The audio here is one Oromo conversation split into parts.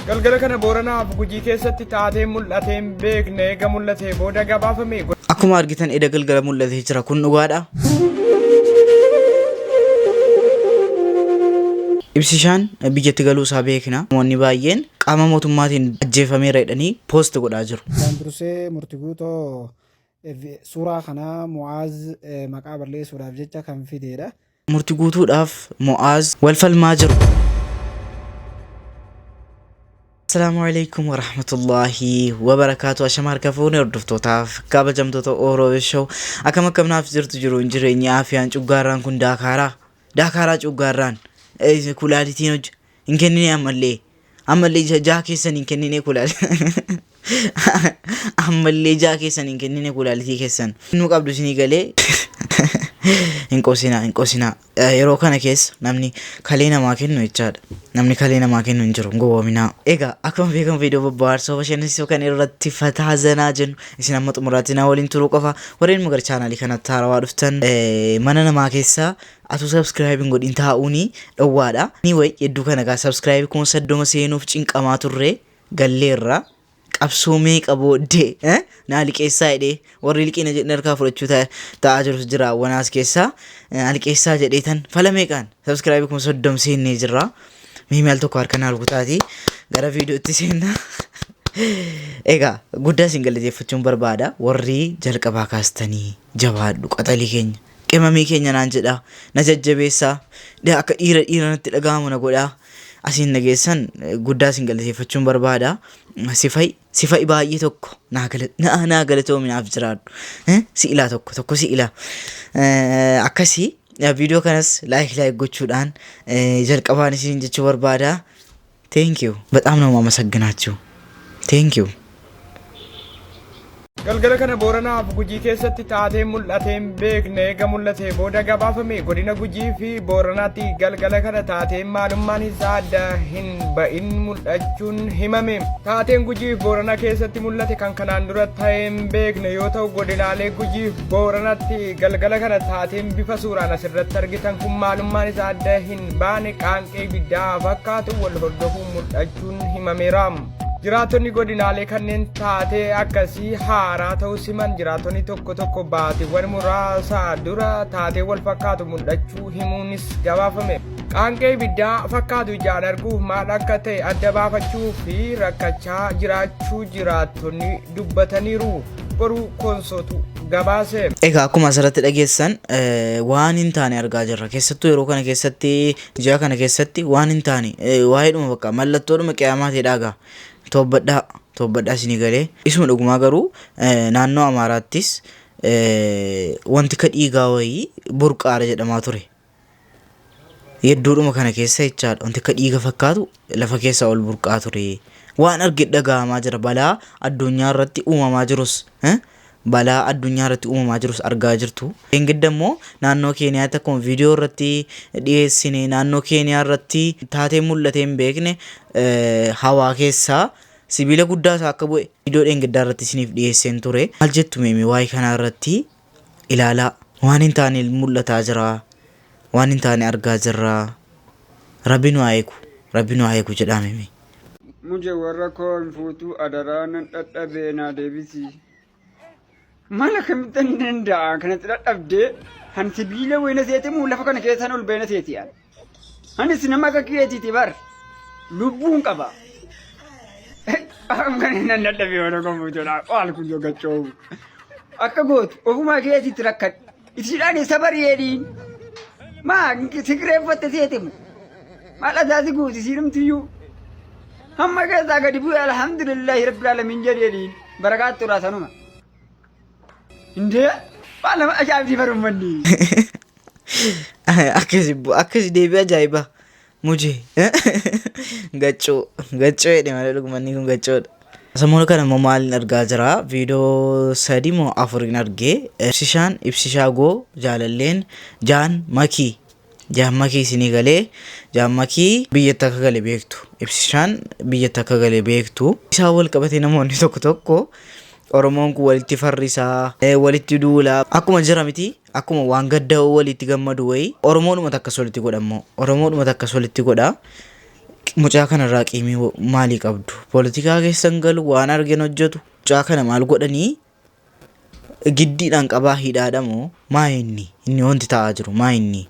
Galgala kana Booranaaf Gujii keessatti taateen mul'atee hin beekne eega mul'atee booda gabaafame. Akkuma argitan eda galgala mul'atee jira kun dhugaadha. Ibsishaan biyyatti galuu isaa beekna. Namoonni baay'een qaama mootummaatiin ajjeefameera jedhanii poost godhaa jiru. Duraan dursee Murti Guutoo suuraa kana Mu'aaz maqaa balleessuudhaaf jecha kan fideedha. Murti Guutuudhaaf Mu'aaz wal falmaa jiru. Assalaamu alaikum warahmatullaahi wabarakaatu. Ashama harka fuune hordoftootaaf kabajamtoota Oro Show. Akkam akkam naaf jirtu jiru hin jireenyi aafiyaan cuggaarraan kun daakaaraa. Daakaaraa cuggaarraan kulaalitiin hojj hin kennine ammallee. Ammallee jaha keessan hin kennine kulaalitii. Ammallee jaha keessan hin kennine kulaalitii keessan. Nu qabdu isinii galee hin qosinaa hin qosinaa. Yeroo kana keessa namni kalee namaa kennu jechaadha. Namni kalee namaa kennu hin jiru hin gowwoominaa. Egaa akkuma beekamu viidiyoo bobbaarsoo bashannansiisoo kan irratti fataa zanaa jennu isin amma xumuraatti na waliin turuu qofa. Warreen immoo gara chaanaalii kanatti haarawaa dhuftan mana namaa keessa atuu subscribe hin godhin taa'uuni dhowwaadha. Anyway hedduu kana egaa subscribe 30,000 seenuuf cinqamaa turre galleerra. Qabsoo meeqa booddee naa liqeessaa jedhee warri liqii na jedhan harkaa fudhachuu ta'aa jirus jira wanaas keessaa naa liqeessaa jedhee tan fala meeqaan subscribe 30,000 seennee jirra. Mee al tokko harka naa rukutaati gara viidiyootti seenna. Egaa guddaa isin galateeffachuun barbaada warri jalqabaa kaastanii jabaadhu qaxalii keenya qimamii keenya naan jedhaa na jajjabeessaa akka dhiira dhiira natti dhaga'amu na godhaa asiin na geessan guddaa isin galateeffachuun barbaada. Sifai sifai baay'ee tokko naa naa galatoomi naaf jiraadhu. Si ilaa tokko tokko si ilaa. Akkasii viidiyoo kanas laayik laayik gochuudhaan jalqabaan isin jechuu barbaada. Thank you. በጣም ነው የማመሰግናችሁ። Thank you. Galgala kana Booranaaf Gujii keessatti taateen mul'atee hin beekne eega mul'atee booda gabaafame. Godina Gujii fi Booranaatti galgala kana taateen maalummaan isaa adda hin ba'in mul'achuun himame. Taateen Gujii fi Boorana keessatti mul'ate kan kanaan dura ta'ee hin beekne yoo ta'u godinaalee Gujii fi Booranatti galgala kana taateen bifa suuraan asirratti argitan kun maalummaan isaa adda hin baane qaanqee ibiddaa fakkaatu wal hordofuun mul'achuun himameera. Jiraattonni godinaalee kanneen taatee akkasii haaraa ta'uu siman jiraattonni tokko tokko baatiiwwan muraasa dura taatee wal fakkaatu mul'achuu himuunis gabaafame. Qaanqee ibiddaa fakkaatu ijaan arguuf maal akka ta'e adda baafachuu fi rakkachaa jiraachuu jiraattonni dubbataniiru. Boruu Koonsootu gabaase. Egaa akkuma asirratti dhageessan waan hin taane argaa jirra. Keessattuu yeroo kana keessatti ji'a kana keessatti waan hin taane waa'eedhuma bakka mallattoodhuma qiyaamaati dhaagaa. Toobbadhaa toobbadhaa isinii galee. Isuma dhugumaa garuu naannoo Amaaraattis wanti ka dhiigaa wayii burqaara jedhamaa ture. Yedduudhuma kana keessa jechaadha. Wanti akka dhiiga fakkaatu lafa keessaa ol burqaa ture. Waan arge dhaga'amaa jira. Balaa addunyaa irratti uumamaa jirus balaa addunyaa irratti uumamaa jirus argaa jirtu. Dheengadda immoo naannoo Keeniyaatti akkuma viidiyoo irratti dhiyeessine naannoo Keeniyaa irratti taatee mul'atee hin beekne hawaa keessaa sibiila guddaa isaa akka bu'e viidiyoo dheengaddaa irratti isiniif dhiyeesseen ture. Maal jettu meemi waa'ee kanaa irratti ilaalaa. Waan hin taane mul'ataa jira. Waan hin taane argaa jirra. Rabbi nu haa eegu. Rabbi nu haa eegu jedhaa meemi. Muje warra koo hin fuutuu adaraa nan dhadhabee naa deebisi. Maal akkamittan danda'a kanatti dhadhabdee han sibiila wayina seeti muu lafa kana keessan ol beena seeti an. Anis nama akka keetiiti bar lubbuun qaba. Akkam kan nan dadhabee warra koo fuutuudha waal kun yoo gaccoobu. Akka gootu ofumaa keetiitti rakkadhu. Isiidhaan sabari jedhiin. Maa si kireeffatte seetimu. Maal asaasi guuti isiinumtiyyuu. Hamma keessaa gadi bu'e alhamdulillahi rabbil alamin jedheedhiin. Barakaat turaa sanuma. Indee maal nama ajaa'ibsii barummanni. Akkasi akkasi deebii ajaa'ibaa. Mujee gaccoo gaccoo jedhe malee dhugumanni kun gaccoodha. Sammuu kana immoo maaliin argaa jira? Viidiyoo sadii moo afuriin argee. Ibsishaan ibsishaa goo jaalalleen jaan makii jaan makii isinii galee jaan makii biyyatti akka gale beektu. Ibsishaan biyyatti akka gale beektu. Isaan wal qabatee namoonni tokko tokko Oromoon kun walitti farrisaa walitti duulaa akkuma jira miti akkuma waan gadda walitti gammadu wayii Oromoodhuma takkas walitti godha immoo Oromoodhuma takkas walitti godha. Mucaa kanarraa qiimii maalii qabdu? Poolitikaa keessan galu waan argeen hojjetu. Mucaa kana maal godhanii giddiidhaan qabaa hidhaadha moo maa inni inni wanti ta'aa jiru maa inni?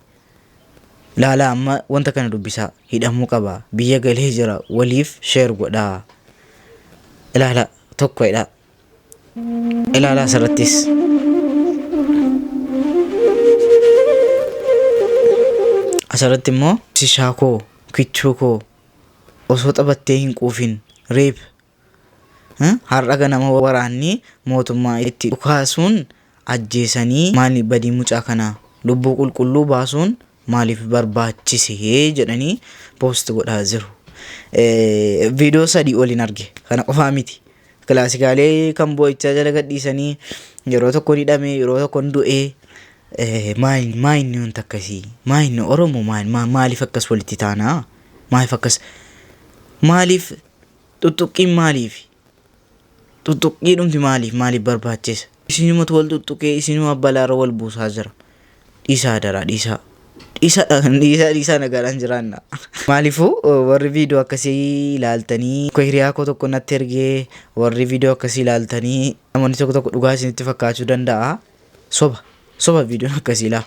Laalaa amma wanta kana dubbisaa hidhamuu qaba biyya galee jira waliif share godhaa. Ilaala tokko hidhaa. Ilaalaa asirrattis. Asirratti immoo sishaa koo kichuu koo osoo taphattee hin quufin reeb har'a ganama waraanni mootummaa itti dhukaasuun ajjeesanii maali badii mucaa kanaa lubbuu qulqulluu baasuun maaliif barbaachise jedhanii post godhaa jiru. Viidiyoo sadii oliin arge kana qofaa miti. Kilaasikaalee kan boo'ichaa jala gadhiisanii yeroo tokko hidhame yeroo tokko du'ee maa inni wanta akkasii maa inni Oromoo maaliif akkas walitti taanaa maaliif akkas maaliif xuxuqqiin maaliif xuxuqqiidhumti maaliif maaliif barbaachisa isinumatu wal xuxuqee isinuma balaarra wal buusaa jira dhiisaa daraa dhiisaa dhiisaa dhiisaa dhiisaa nagaadhaan jiraanna. Maaliifuu warri viidiyoo akkasii ilaaltanii hiriyaa koo tokko natti ergee warri viidiyoo akkasii ilaaltanii namoonni tokko tokko dhugaa isinitti fakkaachuu danda'a. Soba soba viidiyoon akkasii ilaa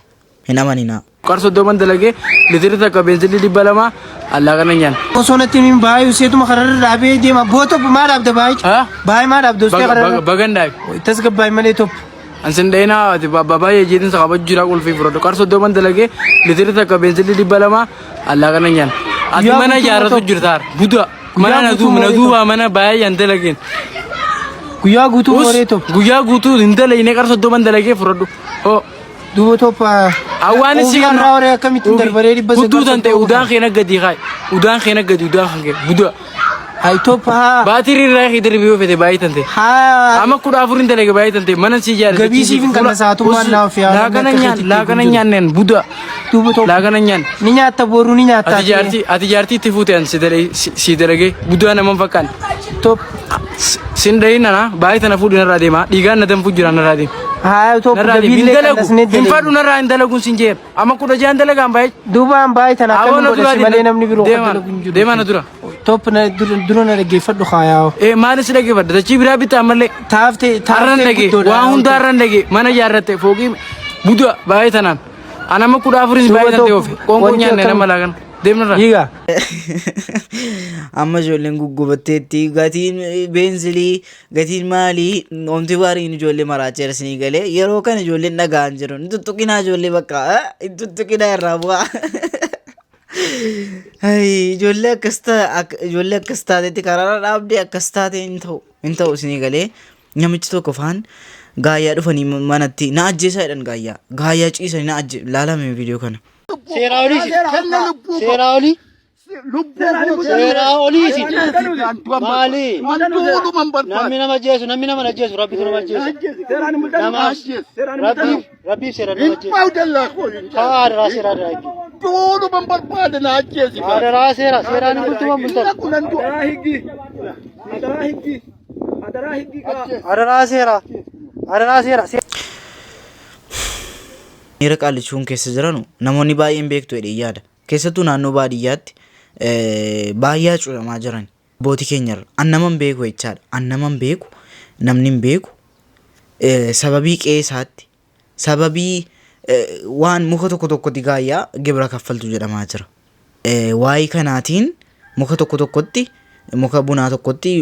hin amaninaa. Qar 30 dalagee litira takka beenzilii 200 allaa kana nyaan. Osoo natti hin baay'ee useetuma kararra dhaabee deema. Boo tokko maa dhaabda baay'ee? Ha? Baay'ee maa dhaabda usee kararra? Bagan dhaabe. Tasgabbaa'e malee tokko. Ansin dhayinaa ati baay'ee jeetin sa kabaju jira qulfii fudhadhu. Qar 30 dalagee litira takka beenzilii 200 allaa kana nyaan. Ati Guyyaa mana guutuu ijaarratu tokko. jirtaar. Buda. Mana Guyyaa na guutuu duuba na moree duuba mana baay'ee yan dalageen. Guyyaa guutuu Us moree tokko. guyyaa guutuu hin dalayne qar 30 dalagee fudhadhu. Hoo. Duuba tokko. Awwaan si Oofiyaan raawwaree akkamittiin darbaree 900 Hudduu tan ta'e udaan keena gadi kaay. Udaan keena gadi udaan kan kee buda. Ay tokko haa. Baatirii irraa hidri dirbii yoo fete baay'ee tan ta'e. Haa. Amma 14 hin dalage baay'ee tan ta'e mana si ijaare. Gabii siif hin kanna sa'aatummaan naaf yaa. Laaqana nyaan laaqana nyaanneen buda. Duuba tokko. Laaqana nyaan. Ni nyaatta boru ni nyaatta. Ati jaartii ati jaartii itti fuute an si dalage si dalage budaa naman fakkaan. Tokko. Sin dhahin nana baay'ee tana fuudhi narraa deema dhiigaan na danfuu jira narraa deema. Haa tokko Narraa deema hin gabiillee dalagu qallasnee hin fadhu dalagna. narraa hin dalaguun sin jeera amma 16 dalagaan baay'ee. Duubaan baay'ee tana Aboo akkamiin na godha dura si malee namni biroo kan deema dalagu hin jiru. deema na dura. Top na dura na dhaggeeffadhu kaayaa. Eh maal si dhaggeeffadha dachii biraa bitta ammallee. Taaftee Har'an taaftee dhage guddoodha. waa hunda har'an dhage mana ijaarratte fooqii buda baay'ee tanaan. An amma 14 Duuba baay'ee tan ta'e tokko oofe qoonqoo wanti nyaanne akkam nama laagan deemnarra. Yiga. Amma ijoolleen guggubatteetti gatiin beenzilii gatiin maalii omti waariin ijoollee maraacheera isinii galee yeroo kana ijoolleen dhaga'an jiru hin tuttuqinaa ijoollee bakka hin tuttuqinaa irraa bu'aa. Ijoollee akkas ijoollee akkas taatetti karaarra dhaabdee akkas taate hin ta'u hin ta'u isinii galee namichi tokko faan gaayyaa dhufanii manatti na ajjeesaa jedhan gaayyaa gaayyaa ciisanii na ajje laalame viidiyoo kana. Seeraa olii si. Seeraa olii. Seeraa olii si. Maali? Namni nama ajjeesu namni nama ajjeesu rabbitu nama ajjeesu. Namaaf rabbiif rabbiif seera nama ajjeesu. Haa adaraa seera adaraa jechuudha. Adaraa seera seeraan hin bultu waan bultan. Adaraa seera adaraa seera. Miira qaallichuun keessa jiranu namoonni baay'een beektu jedhee yaada. Keessattuu naannoo baadiyyaatti baay'ee hacuucamaa jiran. Abbootii keenyarra an nama hin beeku jechaadha. An nama hin beeku namni hin beeku sababii qe'ee isaatti sababii waan muka tokko tokkotti gaayyaa gibira kaffaltu jedhamaa jira. Waa'ee kanaatiin muka tokko tokkotti muka bunaa tokkotti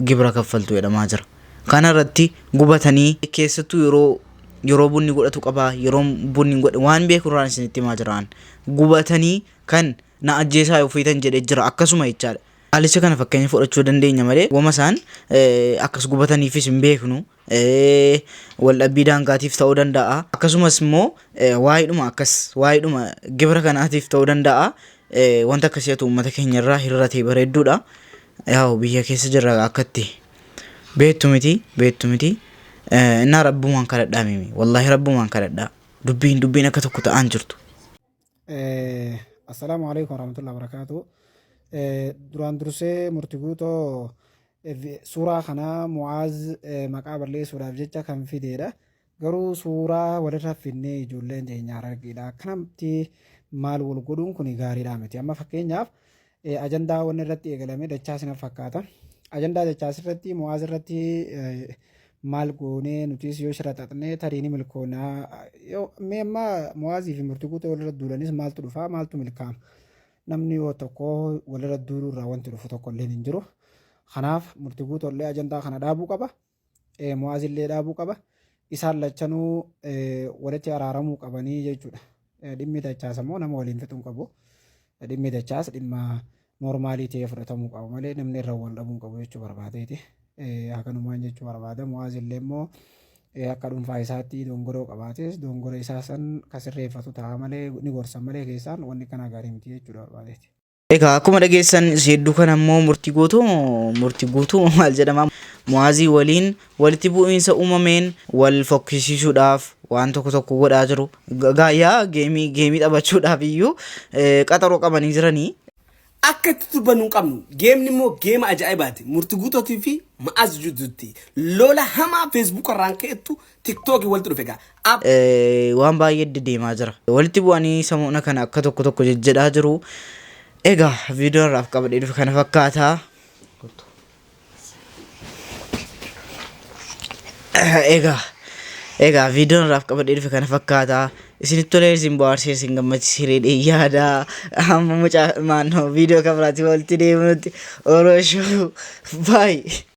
gibira kaffaltu jedhamaa jira. Kana irratti gubatanii keessattuu yeroo yeroo bunni godhatu qaba yeroo bunni hin godhe waan beeku irraan isinitti himaa jiraan gubatanii kan na ajjeesaa yoo feetan jedhee jira akkasuma jechaadha. Haalicha kana fakkeenya fudhachuu dandeenya malee wama isaan akkas gubataniifis hin beeknu. Waldhabbii daangaatiif ta'uu danda'a. Akkasumas immoo waa'eedhuma akkas waa'eedhuma gibira kanaatiif ta'uu danda'a. Wanta akkasiitu uummata keenya irraa hir'atee bareedduudha. Yaa'u biyya keessa jirra akkatti beektu miti beektu miti. Innaa rabbumaan kadhadhaa mimi wallaahi rabbumaan kadhadhaa dubbiin dubbiin akka tokko ta'aan jirtu. Assalaamu alaikum warahmatullahi wabarakatuh. Duraan dursee murti guutoo suuraa kana Mu'aaz maqaa balleessuudhaaf jecha kan fideedha. Garuu suuraa walirra finnee ijoolleen teenya Harargeedha. Akkanatti maal wal godhuun kun gaariidha miti. Amma fakkeenyaaf Ajandaa wanni irratti eegalame Dachaas na fakkaata. Ajandaa Dachaas irratti Mu'aaz irratti maal goonee nutis yoo shira xaxnee tarii ni milkoonaa. Mee amma Mu'aazii fi Murtii Guutuu walirra duulanis maaltu dhufaa maaltu milkaa'ama? Namni yoo tokko walirra duuluu irraa wanti dhufu tokko illee hin jiru. Kanaaf Murtii Guutuu illee ajandaa kana dhaabuu qaba. Mu'aaz illee dhaabuu qaba. Isaan lachanuu walitti araaramuu qabanii jechuudha. Dhimmi Dachaas ammoo nama waliin fixuu hin qabu. Dhimmi Dachaas dhimma noormaalii ta'ee fudhatamuu qaba malee namni irra wal dhabuu hin qabu jechuu barbaadeeti. Hakanumaan jechuu barbaada. Mu'aaz illee immoo akka dhuunfaa isaatti dongoroo qabaates dongora isaa san ka sirreeffatu ta'a malee ni gorsa malee keessaan wanni kanaa gaarii miti jechuudha barbaadeeti. Egaa akkuma dhageessan hedduu kana immoo murtii guutuu murtii guutuu maal jedhama Mu'aazii waliin walitti bu'iinsa uumameen wal fokkisiisuudhaaf waan tokko tokko godhaa jiru. Gaayyaa geemii geemii taphachuudhaaf iyyuu qaxaroo qabanii jiranii. Akka itti dubbannu hin qabnu. Geemni immoo geema ajaa'ibaati. Murti guutotii fi ma'aaz jidduutti. Lola hamaa feesbuuka irraan ka'ettu tiktookii walitti dhufe egaa. App Waan baay'ee dedeemaa jira. Walitti bu'anii samoona kana akka tokko tokko jejjedhaa jiru. Egaa viidiyoo har'aaf qabadhee dhufe kana fakkaata. Egaa egaa viidiyoon har'aaf qabadhee dhufe kana fakkaata. Isinitti tolee isin bohaarsee isin gammachiisee yaada. Amma mucaa maannoo viidiyoo kan biraatti walitti deebinutti Oroo shuu baay'ee.